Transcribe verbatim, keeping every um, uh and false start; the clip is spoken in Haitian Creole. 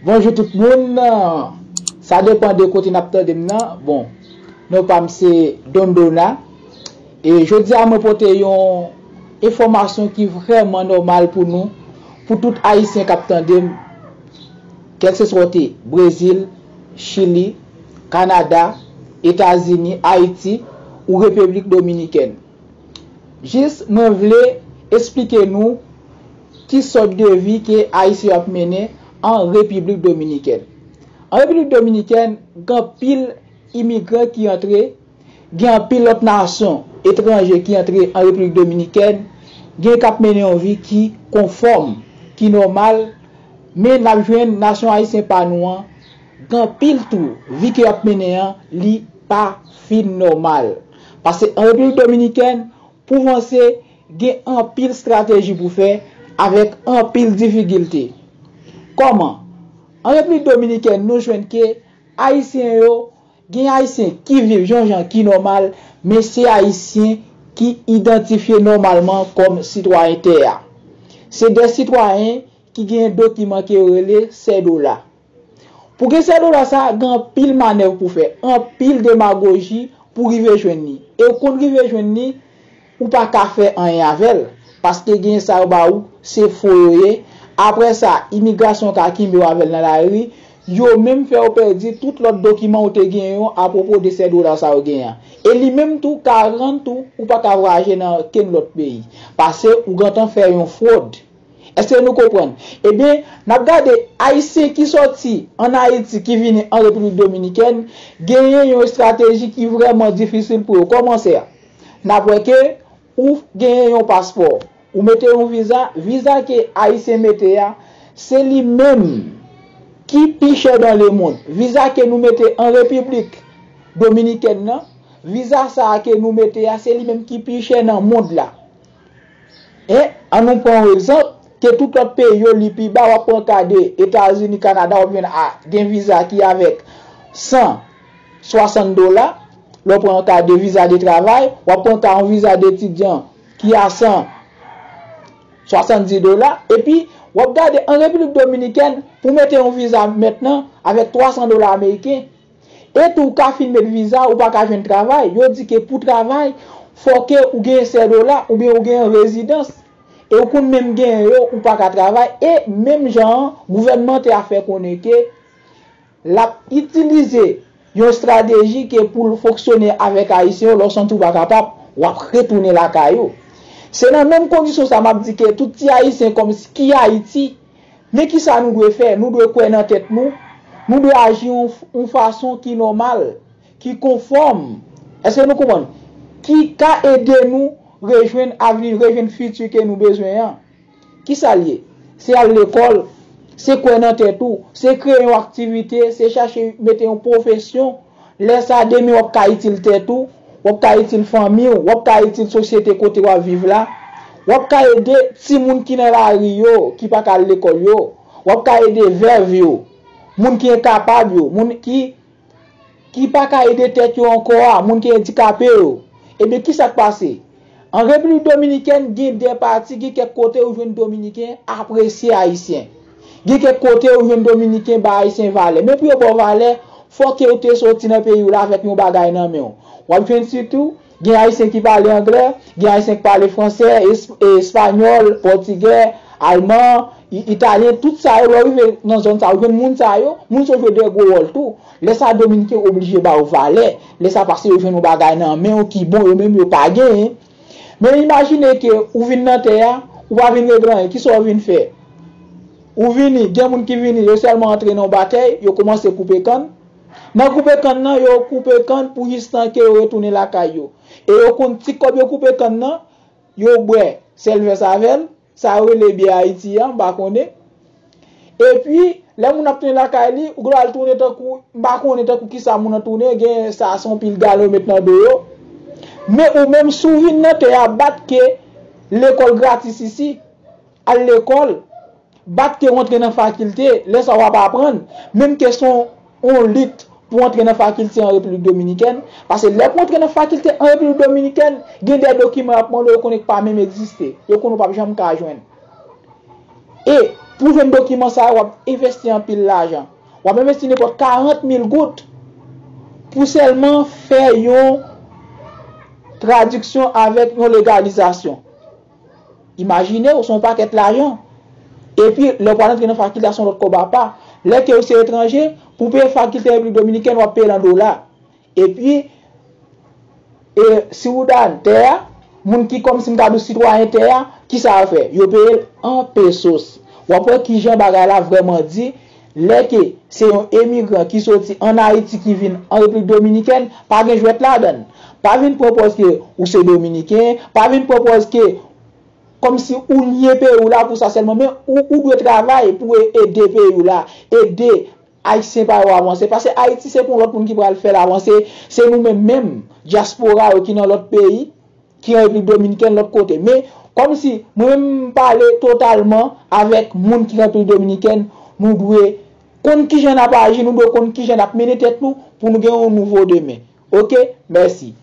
Bonjou tout moun. Sa depann de kote n ap tande m nan. Bon, non pa m se Dondona. E jodi a mwen pote yon enfòmasyon ki vrèman nòmal pou nou, pou tout Ayisyen k ap tande m, kèlkeswa w te Brezil, Chili, Kanada, Etazini, Ayiti ou Repiblik Dominikèn. Jis mwen vle esplike nou ki sòt de vi ke Ayisyen ap mennen an Repiblik Dominikèn. An Repiblik Dominikèn, gen anpil imigran ki antre, gen anpil lòt nasyon etranje ki antre an Repiblik Dominikèn, gen k ap mennen yon vi ki konfòm, ki nòmal, men n ap jwenn nasyon ayisyen pa nou an, gen anpil tou, vi ke y ap mennen an, li pa fin nòmal. Paske an Repiblik Dominikèn, pou vanse, gen anpil estrateji pou fè avèk anpil difikilte. Kòman? An Repiblik Dominikèn, nou jwenn ke Ayisyen yo, gen Ayisyen ki viv yon jan ki nòmal, men se Ayisyen ki idantifye nòmalman kòm sitwayen tè a. Se de sitwayen ki gen dokiman ke yo rele sèdola. Pou gen sèdola sa, gen anpil manèv pou fè, anpil demagoji pou rive jwenn li. E ou konn rive jwenn li, ou pa ka fè anyen avè l. Paske gen sa yo ba ou, se fo yo ye. Apre sa, imigrasyon ka kenbe w avè l nan lari. Yo menm fè w pèdi tout lòt dokiman ou te genyen yo apwopo de sèdola sa yo genyen an. E li menm tou ka rann tou, ou pa ka vwayaje nan kenn lòt peyi. Paske ou gentan fè yon fwod. Èske nou konprann? Ebyen, n ap gade Ayisyen ki sòti ann Ayiti, ki vini an Repiblik Dominikèn, genyen yon estrateji ki vrèman difisil pou yo. Kòman sa? N ap wè ke ou genyen yon paspò, ou mete yon viza, viza ke Ayisyen mete a, se li menm ki pi chè dans le monde. Viza ke nou mete an Repiblik Dominikèn nan, viza sa a ke nou mete a, se li menm ki pi chè nan mond la. E, ann nou pran yon egzanp, ke tout lòt peyi yo li pi ba, w ap pran ka de Etazini, Kanada, w ap jwenn a, gen viza ki avèk san swasant dola, lè w pran ka de viza de travay, w ap pran ka yon viza de etidyan ki a san swasanndis dola, epi w ap gade an Repiblik Dominikèn, pou mete yon viza mentnan avèk twa san dola ameriken, e tou ou ka fin met viza, ou pa ka jwenn travay. Yo di ke pou travay, fò ke ou gen sèdola oubyen ou gen rezidans. E ou konn menm genyen yo, ou pa ka travay. E menm jan an, gouvènman te a fè konnen ke l ap itilize yon estrateji ke pou l fonksyone avèk Ayisyen yo, lè w santi w pa kapab, w ap retounen lakay ou. Se nan menm kondisyon sa m ap di ke tout ti Ayisyen kòmsi ki Ayiti, men kisa nou dwe fè? Nou dwe kwè nan tèt nou, nou dwe aji yon, yon fason ki nòmal, ki konfòm. Èske nou konprann? Ki ka ede nou rejwenn avni, rejwenn fiti ke nou bezwen an. Kisa l ye? Se al lekòl, se kwè nan tèt ou, se kreye yon aktivite, se chache mete yon pwofesyon. Lè sa a, demen w ap ka itil tèt ou, w ap ka itil fanmi w, w ap ka itil sosyete kote w ap viv la. W ap ka ede timoun ki nan lari yo, ki pa ka al lekòl yo. W ap ka ede vèv yo, moun ki enkapab yo, moun ki ki pa ka ede tèt yo ankò a, moun ki andikape yo. Ebyen, kisa k pase? An Repiblik Dominikèn, gen de pati, gen kèk kote ou jwenn Dominiken apresye Ayisyen. Gen kèk kote ou jwenn Dominiken ba Ayisyen valè. Men pou yo ba w valè, fò ke ou te soti nan peyi w la avèk yon bagay nan men w. W ap jwenn sitou, gen Ayisyen ki pale anglè, gen Ayisyen ki pale fransè, es-, espanyòl, pòtigè, alman, i-, italyen, tout sa yo, lè w rive nan zòn sa yo, jwenn moun sa yo, moun sa yo jwe de gwo wòl tou. Lè sa a, Dominiken oblije ba yo valè. Lè sa a, paske yo jwenn yon bagay nan men yo ki bon, yo menm yo pa genyen. Men imajine ke ou vin nan tè a, ou pa vin regle anyen. Kisa w vin fè? Ou vini, gen moun ki vini, yo sèlman antre nan yon batèy, yo kòmanse koupe kann. Nan koupe kann nan, yo koupe kann pou jistan ke yo retounen lakay yo. E yo konn ti kòb yo koupe kann nan, yo bwè sèlvès avè l, sa yo rele byè Ayiti a, m pa konnen. Epi, lè moun ap tounen lakay li, ou gen dwa al tounen tankou, m pa konnen tankou kisa moun nan tounen, gen sa se yon pil galon yo met nan do yo. Men ou menm, si w vin nan tè a, bat ke lekòl gratis isi, al lekòl, bat ke w antre nan fakilte, lè sa w ap aprann, menm ke se yon, yon lit pou w antre nan fakilte an Repiblik Dominikèn, paske lè pou w antre nan fakilte an Repiblik Dominikèn, gen de dokiman y ap mande w, yo konnen k pa menm egziste, yo konnen w p ap janm ka jwenn. E Pou jwenn dokiman sa a, w ap envesti anpil lajan. W ap envesti nenpòt karant mil goud pou sèlman fè yon tradiksyon avèk yon legalizasyon. Imajine w, se yon pakèt lajan. Epi, lè w pral antre nan fakilte a, se yon lòt kòb apa. Lè ke w se etranje, pou w peye fakilte Repiblik Dominikèn, w ap peye l an dola. Epi, e, si w dan tè a, moun ki kòmsi m ka di w sitwayen tè a, kisa yo fè? Yo peye l an pesos. W ap wè kijan bagay la vrèman di, lè ke se yon emigran ki soti ann Ayiti ki vin an Repiblik Dominikèn, pa gen jwèt ladan l. Pa vin pran pòz ke ou se dominiken, pa vin pran pòz ke kòmsi ou nye peyi w la pou sa sèlman, men ou, ou dwe travay pou e- ede peyi w la, ede Ayisyen pa yo avanse. Paske Ayiti se pou lòt moun ki pral fè l avanse, se nou menm menm, dyaspora yo ki nan lòt peyi, ki an Repiblik Dominikèn lòt kote. Men, kòmsi, mwen menm m pale totalman avèk moun ki an Repiblik Dominikèn, nou dwe konn kijan n ap aji, nou dwe konn kijan n ap mennen tèt nou pou nou gen yon nouvo demen. Oke? Mèsi.